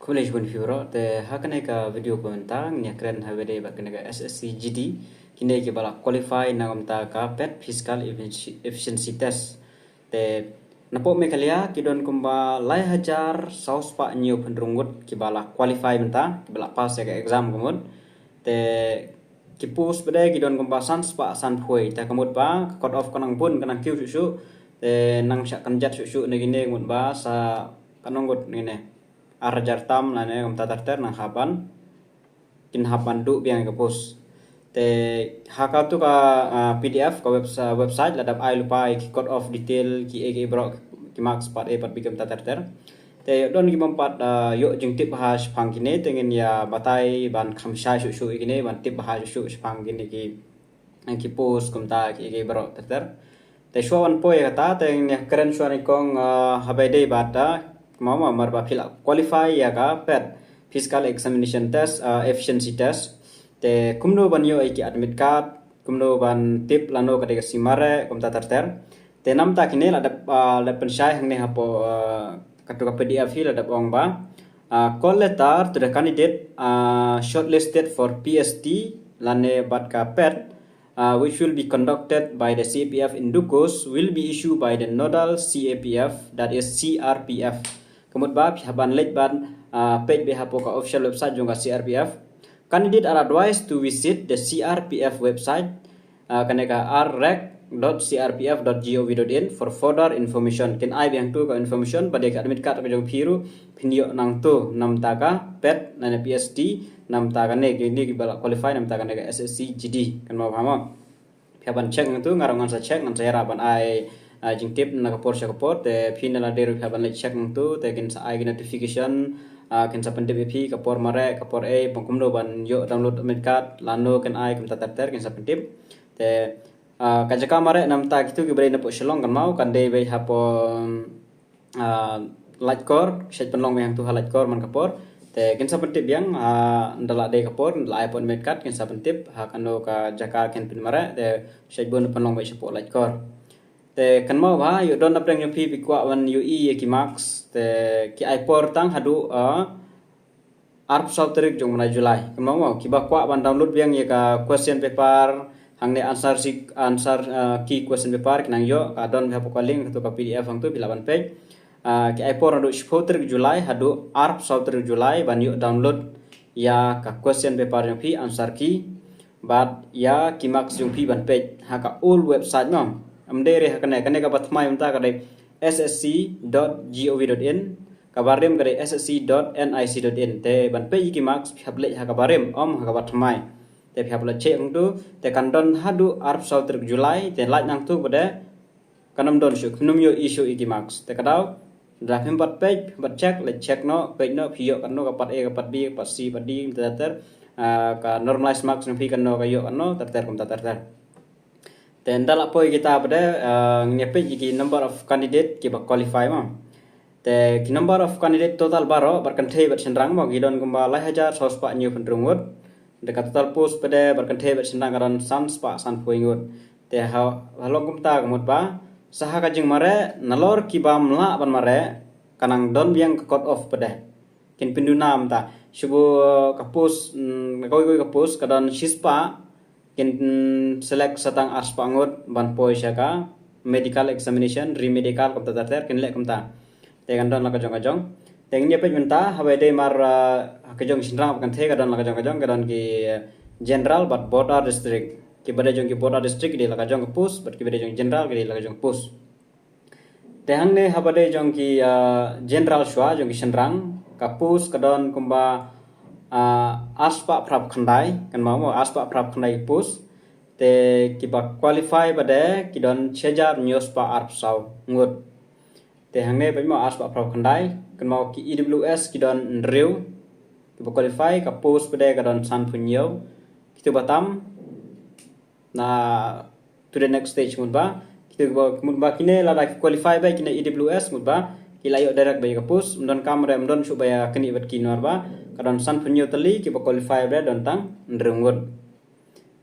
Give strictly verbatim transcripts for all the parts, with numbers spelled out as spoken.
Khublei shibun phi baroh, te ha kane ka video ka mynta ngin ïa kren ha kaba ïadei bad kane ka S S C G D, kine kiba la qualify na ka bynta ka PET Physical Efficiency, Efficiency Test. Te napoh Meghalaya ki don kumba lai hajar saw spah hynñiew phew hynriew ngut kiba la qualify mynta, kiba la pass ïa ka exam ka mut. Te ki post pat de ki don kumba san spah san phew wei, te ka mut ba ka cut off ka nang bun, ka nang kiew shuh shuh. Te nang shah kynjat shuh shuh na kine, ka mut ba sa katno ngut na kine, ar hajar tam lane kumta ter ter nang hap ban, kin hap ban duh biang ïa ka post. Te ha katu ka, ah, P D F ka webs-, website la dep ai lypa ïa ki cut off detail, ki A, ki A baroh, ki marks part A, part B kumta ter ter. Te don ki bym pat, ah, ïoh jingtip bha shaphang kine, te ngin ïa batai ban kham shai shuh shuh ïa kine, ban tip bha shuh shuh shaphang kine ki, ki post kumta ki, ki baroh ter ter. Te shuwa ban poi ïa kata, te ngin ïa kren shuwa nyngkong, ah, ha kaba ïadei bad, ah, kumno, namar ba phi la qualify ïa ka PET, Physical Examination Test, ah, Efficiency Test. Te kumno ban ïoh ïa ki admit card, kumno ban tip lano ka dei ka sngi mareh, kumta ter ter. Te na bynta kine la dep, ah, la pynshai hangne hapoh, ah, katu ka P D F hi, la dep ong ba, ah, call letter to the candidate, ah, shortlisted for P S T lane bad ka PET, ah, which will be conducted by the C A P F in due course, will be issued by the nodal C A P F, that is C R P F. Ka mut ba phi hap ban leit ban, ah, peit beit hapoh ka official website jong ka C R P F. Candidate are advised to visit the C R P F website, ah, kane ka R rec dot C R P F dot gov dot in for further information. Kin ai biang tu ka information, bad ïa ka admit card ka jong phi ruh phin ïoh nangtu na bynta ka PET lane PST, na bynta kane, kine kiba la qualify na bynta kane ka SSC GD, kan mut ba mo. Phi hap ban check nangtu, nga ruh ngan sa check, ngan sa ïarap ban ai, ah, jingtip na ka por sha ka por, te phi na lade ruh phi hap ban leit check nangtu, te kin sa ai ki notification, ah, kin sa pyntip ïa phi ka por mareh, ka por ei, pang kumno ban ïoh download admit card, lano kin ai, kumta ter ter, kin sa pyntip. Te, ah, ka jaka mareh na bynta kitu kiba dei napoh Shillong kan mut, kan dei beit hapoh, ah, Laitkor, shait pynlong beit hangtu ha Laitkor man ka por. Te kin sa pyntip biang, ah, ynda la dei ka por, ynda la ai hapoh admit card, kin sa pyntip ha kano ka jaka kin pynmareh, te shait bun pynlong beit shapoh Laitkor. Te kan mut ba ïoh don napdeng jong phi, phi kwah ban ïohi ïa ki marks, te ki ai por tang haduh, ah, arphew saw tarik jong u bnai July. Kumno mo, kiba kwah ban download biang ïa ka question paper, hangne answer sheet, answer, uh, key question paper, ki nang ïoh, ka don beit hapoh ka link, katu ka PDF hangtu phi lah ban peit. Uh, ki ai por naduh shiphew tarik July haduh arphew saw tarik July ban ïoh download ïa ka question paper jong phi, answer key. Bad ïa ki marks jong phi ban peit ha ka old website mo. Ym dei re ha kane, kane kaba thymmai mynta ka dei ssc dot gov dot in, kaba rim ka dei ssc dot nic dot in. Te ban peit ïa ki marks phi hap leit ha kaba rim, ym ha kaba thymmai. Te phi hap leit check hangtu, te kan don haduh arphew saw tarik July, te lait nangtu pat de kan ym don shuh, kin ym ïohi shuh ïa ki marks. Te ka daw, lada phim pat peit, phim pat check, leit check noh, peit noh, phi ïoh katno ka part A, ka part B, ka part C, part D, ter ter, ah, ka normalized marks jong phi katno ka ïoh katno, ter ter kumta ter ter. Te ynda la poi kita pat de, ah, ngin ïa peit ïa ki number of candidate kiba qualify mo. Te ki number of candidate total baroh, bad kynthei bad shynrang mo, ki don kumba lai hajar saw spah hynñiew phew hynriew ngut. Te ka total post pat de, bad kynthei bad shynrang ka don san spah san phew wei ngut. Te ha, halong kumta ka mut ba, sa ha ka jingmareh, nalor ki bym lah ban mareh, ka nang don biang ka cut off pat de. Kin pynduna mynta. Shu buh ka post, mm, kawei kawei ka post, ka don shispah, kin, mm, select sa tang arspah ngut, ban poi sha ka medical examination, re-medical, kumta ter ter, kin leh kumta. Te kan don la ka jong ka jong. Te ngin ïa peit mynta, haba ïadei mar, ah, ka jong shynrang bad kynthei ka don la ka jong ka jong, ka don ki, eh, general bad border district. Kiba dei jong ki border district ki dei la ka jong ka post, bad kiba dei jong general ki dei la ka jong ka post. Te hangne haba dei jong ki, ah, general shuwa jong ki shynrang, ka post ka don kumba, ah, arspah phra phew khyndai, kan mut mo, arspah phra phew khyndai ki post. Te kiba qualify pat de ki don shi hajar hynñiew spah arphew saw ngut. Te hangne pat mo arspah phra phew khyndai, kan mut ki EWS ki don hynriew, kiba qualify, ka post pat de ka don san phew hynñiew, kitu ba tam, na to the next stage mut ba, kitu ba, mut ba kine lada ki qualify beit kine EWS mut ba, ki la ïoh direct beit ïa ka post, ym don kam re, ym don shuh ba ïa kane bad kine namar ba, ka don san phew hynñiew tylli, kiba qualify beit don tang hynriew ngut.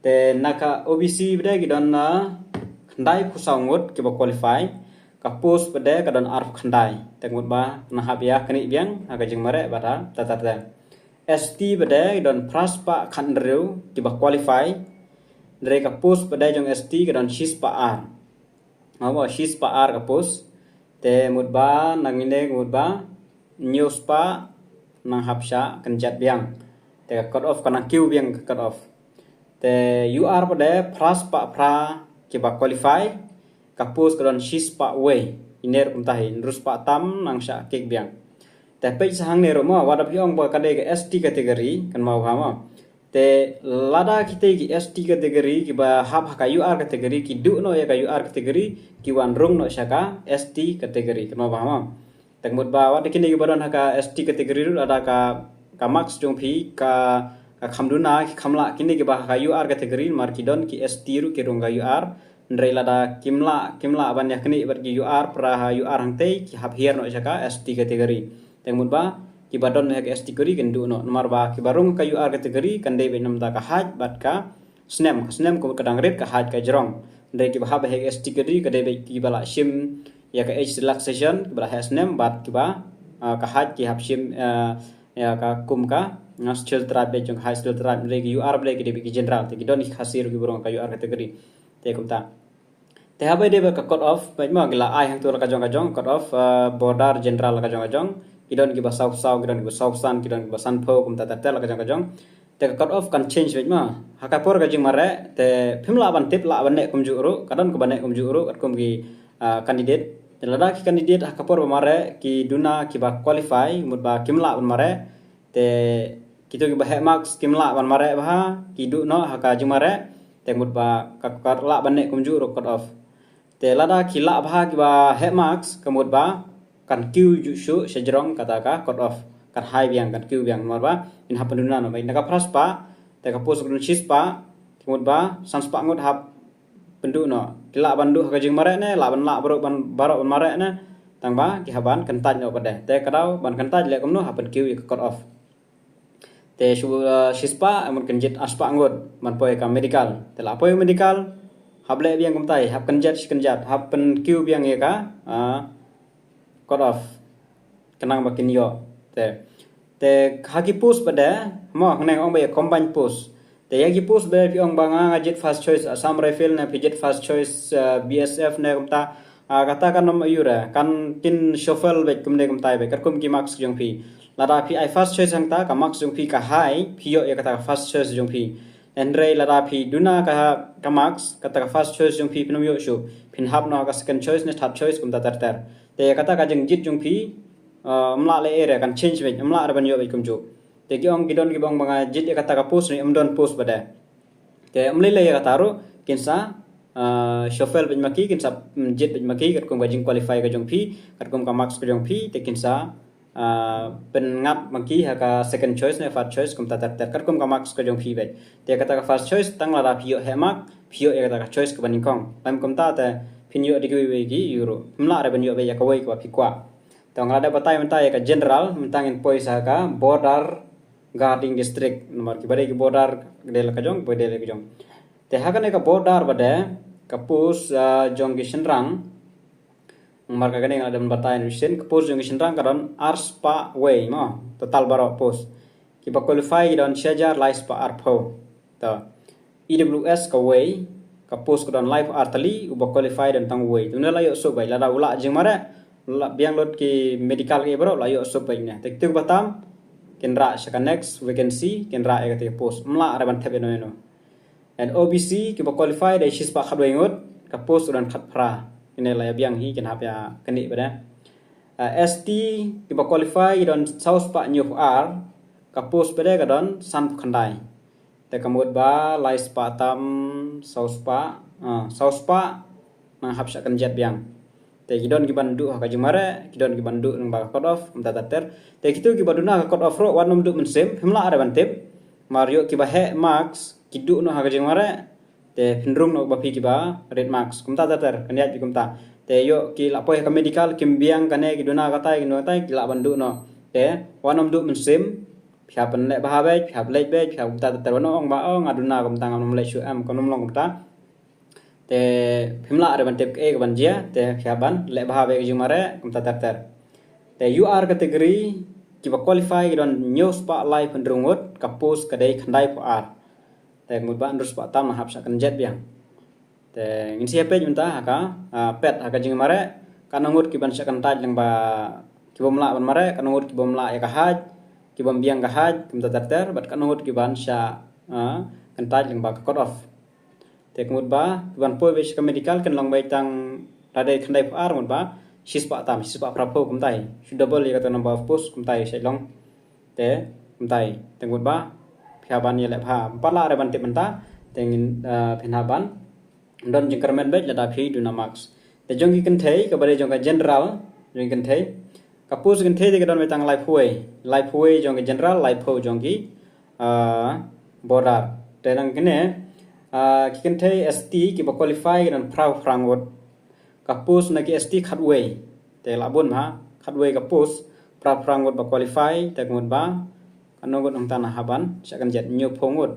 Te na ka OBC pat de ki don, ah, khyndai phew saw ngut kiba qualify. Ka post pat de ka don arphew khyndai. Te mut ba nang hap ïa knieh biang ha ka jingmareh bad ha ta ta ta. S T pat de don phra spah khathynriew kiba qualify. Hynrei ka post pat de jong S T ka don shi spah ar. Haba shi spah ar ka post. Te mut ba nang ine mut ba hynñiew spah nang hap shah kynjat biang. Te ka cut off ka nang kiew biang ka cut off. Te U R pat de phra spah phra kiba qualify. Ka post ka don shi spah wei. Ine ruh kumta hi hynriew spah tam nang shah knieh biang. Te peit sa hangne ruh mo, wat la phi ong ba ka dei ka S T category, kan mo ba mo. Te lada kita ki S T category kiba hap ha ka U R category, ki duh noh ïa ka U R category, ki wan rung noh sha ka S T category, kan mo ba mo. Te mut ba wat kine kiba don ha ka S T category ruh lada ka, ka marks jong phi ka, ka kham duna, ki kham lah kine kiba ha ka U R category, namar ki don ki S T ruh ki rung ka U R. Hynrei lada kim lah, kim lah ban ïa knieh bad ki U R phra ha U R hangtei, ki hap hiar noh sha ka S T category. Te mut ba kiba don ha ka S T category kin duh noh. Namar ba kiba rung ka U R category kan dei beit namar ka height bad ka snem, ka snem ka mut ka dang rit, ka height ka jrong. Hynrei kiba hap ha ka S T category ka dei beit kiba la shim ïa ka age relaxation, kiba la heh snem bad kiba, ah, ka height ki hap shim, ah, ïa ka kum ka, ah, Scheduled Tribe beit jong ka height Scheduled Tribe, hynrei ki U R beit ki dei beit ki general, te ki don ki Khasi ruh kiba rung ka U R category. Te kumta. Te haba ïadei bad ka cut off, bad mo ki la ai hangto la ka jong ka jong, cut off, eh, border general la ka jong ka jong. Ki don kiba saw saw, ki don kiba saw san, ki don kiba sanphew, kumta ter ter la ka jong ka jong. Te ka cut off kan change bad mo. Ha ka por ka jingmareh, te phim lah ban tip, lah ban neh kumjuh ruh, ka don kaba neh kumjuh ruh, katkum ki, ah, candidate. Te lada ki candidate ha ka por ba mareh, ki duna kiba qualify, mut ba kim lah ban mareh. Te kito kiba heh marks kim lah ban mareh bha, ki duh noh ha ka jingmareh. Te mut ba ka, ka lah ban neh kumjuh ruh cut off. Te lada ki lah bha kiba heh marks ka mut ba kan kiew juh shuh sha jrong kata ka cut off. Kan high biang, kan kiew biang, namar ba kin hap pynduna noh. Ba na ka phra spah, te ka post ka don shi spah, ka mut ba san spah ngut hap pynduh noh. Ki lah ban duh ha ka jingmareh ne, lah ban lah baroh ban, baroh ban mareh ne. Tang ba ki hap ban kyntait noh pat de. Te ka daw ban kyntait leh kumno, hap pynkiew ïa ka cut off. Te shu, eh, shi spah, mut kynjit ar spah ngut ban poi ka medical. Te la poi medical, hap leh biang kumtai, hap kynjat shi kynjat, hap pynkiew biang ïa ka, ah, cut off. Khnang ba kin ïoh. Te, te ha ki post pat de, mo, hangne ong ba ïa combined post. Te ïa ki post ba phi ong ba nga, nga jied first choice Assam Rifle ne, phi jied first choice, eh, B S F ne kumta. Ah, kata kan ym ïoh re, kan kin shuffle beit kumne kumtai beit, katkum ki marks jong phi. Lada phi ai first choice hangta, ka marks jong phi ka high, phi ïoh ïa kata ka first choice jong phi. Hynrei lada phi duna ka, ka marks, kata ka first choice jong phi phin ym ïoh shuh. Phin hap noh ka second choice ne third choice kumta ter ter. Te kata ka jingjied jong phi, uh, ym lah leh ei re, kan change beit, ym lah re ban ïoh beit kumjuh. Te ki ong ki don kiba ong ba nga jied ïa kata ka post ne ym don post pat de. Te ym lei lei ïa kata ruh, kin sa, uh, shuffle beit ma ki, kin sa, mm, jied beit ma ki, katkum ka jingqualify ka jong phi, katkum ka marks ka jong phi, te kin sa, ah, pynngat ma ki ha ka second choice ne first choice kumta ter ter, katkum ka marks ka jong phi beit. Te kata ka first choice tang lada phi ïoh heh mark, phi ïoh ïa kata ka choice kaba nyngkong. Lym kumta te phin ïoh da kiwei kiwei ki ïoh ruh. Ym lah re ban ïoh beit ïa kawei kaba phi kwah. Te nga la dep batai mynta ïa ka general, mynta ngin poi sa ka border guarding district. Namar kiba dei ki border, dei la ka jong, ba dei la ka jong. Te ha kane ka border pat de, ka post, ah, jong ki shynrang, namar ka kane nga la dep batai na shisien, ka post jong ki shynrang ka don ar spah wei mo, total baroh post. Kiba qualify ki don shi hajar lai spah arphew. To. E W S kawei, ka post ka don laiphew ar tylli, uba qualify don tang uwei. Te une la ïoh suk beit, lada u lah jingmareh, la biang lut ki medical ki baroh, la ïoh suk beit ne. Te kito kiba tam, kin rah sha ka next vacancy, kin rah ïa kata ka post. Ym lah re ban thep ïano ïano. And O B C kiba qualify dei shi spah khatwei ngut, ka post u don khatphra. Kine la ïa biang hi, kin hap ïa knieh pat de. Ah, S T kiba qualify ki don saw spah hynñiewphew ar, ka post pat de ka don sanphew khyndai. Te ka mut ba lai spah tam saw spah, ah, saw spah nang hap shah kynjat biang. Te ki don kiban duh ha ka jingmareh, ki don kiban duh lyngba ka cut off, kumta ter ter. Te kito kiba duna ka cut off ruh, wat nym duh mynsiem, phim lah re ban tip. Namar ïoh kiba heh marks, ki duh noh ha ka jingmareh. Te phin rung noh ba phi kiba rit marks. Kumta ter ter, kan ïaid beit kumta. Te ïoh ki la poi ha ka medical, kim biang kane, ki duna katai, ki duna katai, ki lah ban duh noh. Te wat nym duh mynsiem, phi hap pynleh bha beit, phi hap leit beit, phi hap kumta ter ter, wat nym ong ba, oh, nga duna kumta, ngam nym leit shuh, em, kam nym long kumta. Te phim lah re ban tip kaei ka ban jia, te phi hap ban leh bha bad ka jingmareh kumta ter ter. Te U R category kiba qualify ki don hynñiew spah laiphew hynriew ngut, ka post ka dei khyndaiphew ar. Te ka mut ba hynriew spah tam nang hap shah kynjat biang. Te ngin sa ïa peit mynta ha ka, ah, pet ha ka jingmareh, katno ngut ki ban shah kyntait lyngba ki bym lah ban mareh, katno ngut ki bym lah ïa ka height, ki bym biang ka height kumta ter ter, bad katno ngut ki ban shah, ah, kyntait lyngba ka cut off. Te ka mut ba ki ban poi beit sha ka medical kin long beit tang, lada khyndaiphew ar mut ba shi spah tam, shi spah phraphew kumtai, shu double ïa kata number of post kumtai sha long. Te kumtai, te ka mut ba phi hap ban ïaleh bha. Ym pat lah re ban tip mynta, te ngin, ah, phin hap ban don jingkyrmen beit lada phi duna marks. Te jong ki kynthei kaba dei jong ka general, jong ki kynthei, ka post kynthei te ka don beit tang laiphew, laiphew jong ki general, laiphew jong ki, ah, border. Te nang kine, ah, ki kynthei S T kiba qualify ki don phraphew phra ngut. Ka post na ki S T khatwei. Te lah bun bha, khatwei ka post, phraphew phra ngut ba qualify, te ka mut ba katno ngut nangta nang hap ban shah kynjat, hynñiewphew ngut,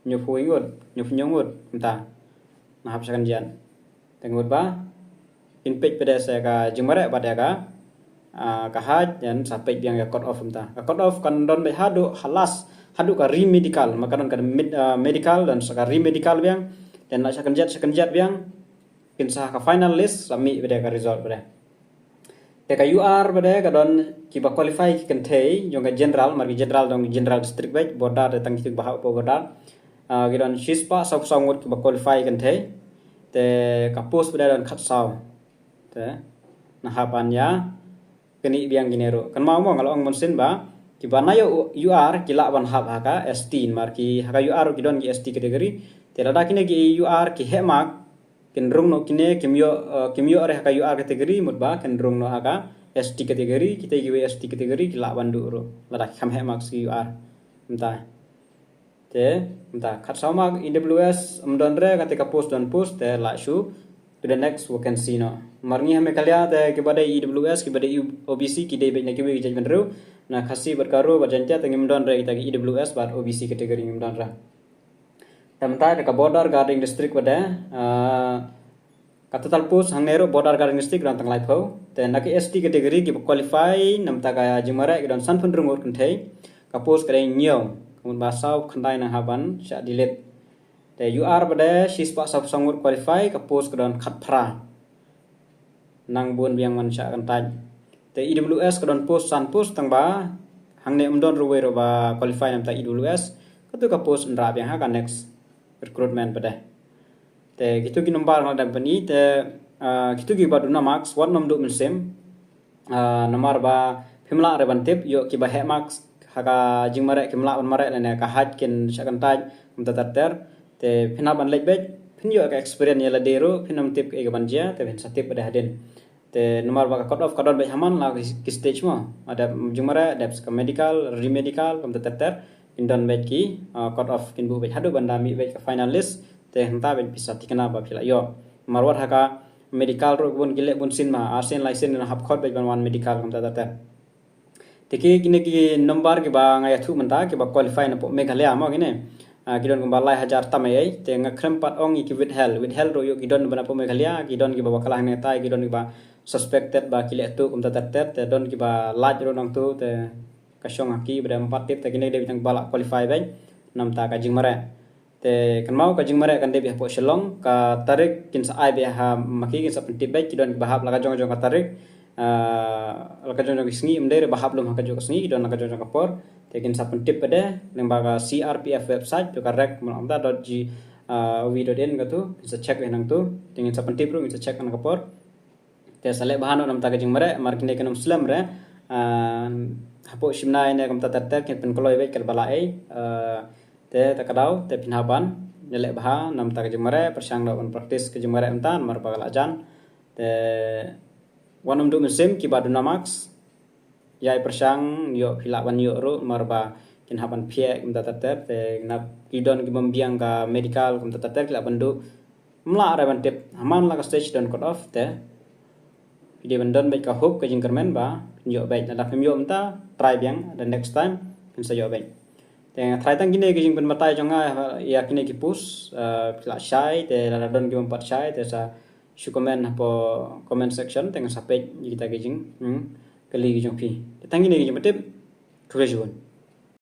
hynñiewphew ngut, hynñiewphew ngut mynta nang hap shah kynjat. Te ka mut ba kin peit pat de sa ka jingmareh bad ïa ka, ah, ka height, kin sa peit biang ïa ka cut off mynta. Ka cut off kan don beit haduh ha last, haduh ka re-medical, ma ka don ka med-, ah, medical, don sa ka re-medical biang. Te lah shah kynjat, shah kynjat biang, kin sa ha ka final list, sa mih pat de ka result pat de. Te ka U R pat de ka don kiba qualify ki kynthei jong ka general, namar ki general don ki general district beit, border te tang kitu kiba hap border. Ah, ki don shi spah sawphew saw ngut kiba qualify ki kynthei. Te ka post pat de don khatsaw. Te nang hap ban ïa knieh biang kine ruh. Kynmaw mo nga la ong mynsiem ba kiba na ïoh U R ki lah ban hap ha ka S T, namar ki ha ka U R ki don ki S T category. Te lada kine ki U R ki heh mark, kin rung noh kine, kim ïoh, eh, kim ïoh re ha ka U R category, mut ba kin rung noh ha ka S T category, kita kiwei S T category ki lah ban duh ruh lada ki kham heh marks ki U R. Mynta te, mynta khatsaw mark, E W S ym don re, kata ka post don post, te lah shu to the next vacancy noh. Namar ngi ha Meghalaya te kiba dei E W S, kiba dei O B C ki dei beit na kiwei ki jaitbynriew, na Khasi bad Garo bad Jaintia, te ngim don re kita ki E W S bad O B C category ngim don re. Te mynta da ka border guarding district pat de, ah, ka total post hangne ruh border guarding district don tang laiphew. Te na ki S T category kiba qualify namar ka jingmareh ki don sanphew hynriew ngut kynthei. Ka post ka dei hynñiew, ka mut ba saw khyndai nang hap ban shah delete. Te U R pat de shi spah sawphew saw ngut qualify, ka post ka don khatphra. Nang bun biang ban shah kyntait. Te E W S ka don post san post, tang ba hangne ym don ruh wei ruh ba qualify namar E W S. Katu ka post yn rah biang ha ka next recruitment pat de. Te kitu ki number nga la dep pyni, te, ah, kitu kiba duna marks wat nym duh mynsiem. Ah, namar ba phim lah re ban tip, ïoh kiba heh marks ha ka jingmareh kim lah ban mareh lane ka height kin shah kyntait kumta ter ter. Te phin hap ban leit beit, phin ïoh ka experience ïa lade ruh, phin nym tip kaei ka ban jia, te phin sa tip pat de hadien. Te namar ba ka cut off ka don beit ha man la ki, ki stage mo. Dep jingmareh, dep sa ka medical, re-medical, kumta ter ter. Kin don beit ki, ah, cut off, kin buh beit haduh ban da mih beit ka final list. Te hangta beit phi sa thikna ba phi la ïoh. Namar wat ha ka medical ruh bun ki leh bun sien ma, ar sien lai sien nang hap khot beit ban wan medical kumta ter ter. Te ki kine ki number kiba nga ïathuh mynta kiba qualify na pdeng Meghalaya mo kine. Ah, ki don kumba lai hajar tam ei ei, te nga khlem pat ong ïa ki withheld. Withheld ruh ïoh ki don ba na pdeng Meghalaya, ki don kiba bakla hangne tai, ki don kiba suspected ba ki leh tuh kumta ter ter, te don kiba lait ruh nangtu, te ka shong ha ki ba dei ym pat tip, te kine dei tang ba la qualify beit namar ka jingmareh. Te kynmaw ka jingmareh kan dei beit hapoh Shillong, ka tarik kin sa ai beit ha ma ki, kin sa pyntip beit, ki don kiba hap la ka jong jong ka tarik, ah, la ka jong jong ki sngi, ym dei re ba hap lum ha ka jong ka sngi, ki don la ka jong jong ka por. Te kin sa pyntip pat de lyngba ka C R P F website, to ka rek mul amta dot G, ah, V dot in katu, kin sa check beit nangtu, te kin sa pyntip ruh, kin sa check na ka por. Te sa leh bha noh namar ka jingmareh, namar kine ki nongslem re, ah, hapoh shim nai ne kumta ter ter kin pynkloi beit kat ba la ei, ah, te ta ka daw, te phin hap ban ïaleh bha namar ka jingmareh, pyrshang noh ban practice ka jingmareh mynta namar ba ka la jan. Te wat nym duh mynsiem kiba duna marks, ïai pyrshang, ïoh phi lah ban ïoh ruh, namar ba kin hap ban phiah kumta ter ter, te nap ki don ki bym biang ka medical kumta ter ter ki lah ban duh. Ym lah re ban tip, ha man la ka stage don cut off te. Phi dei ban don beit ka hope, ka jingkyrmen ba phin ïoh beit, lada phim ïoh mynta, try biang, the next time phin sa ïoh beit. Te nga tharai tang kine ki jingpynbatai jong nga ïa kine ki post, eh, phi lah shai, te lada don ki bym pat shai, te sa shu comment hapoh comment section, te ngan sa peit ïa kita ki jing, hmm, kylli ki jong phi. Te tang kine ki jingpyntip, khublei shibun.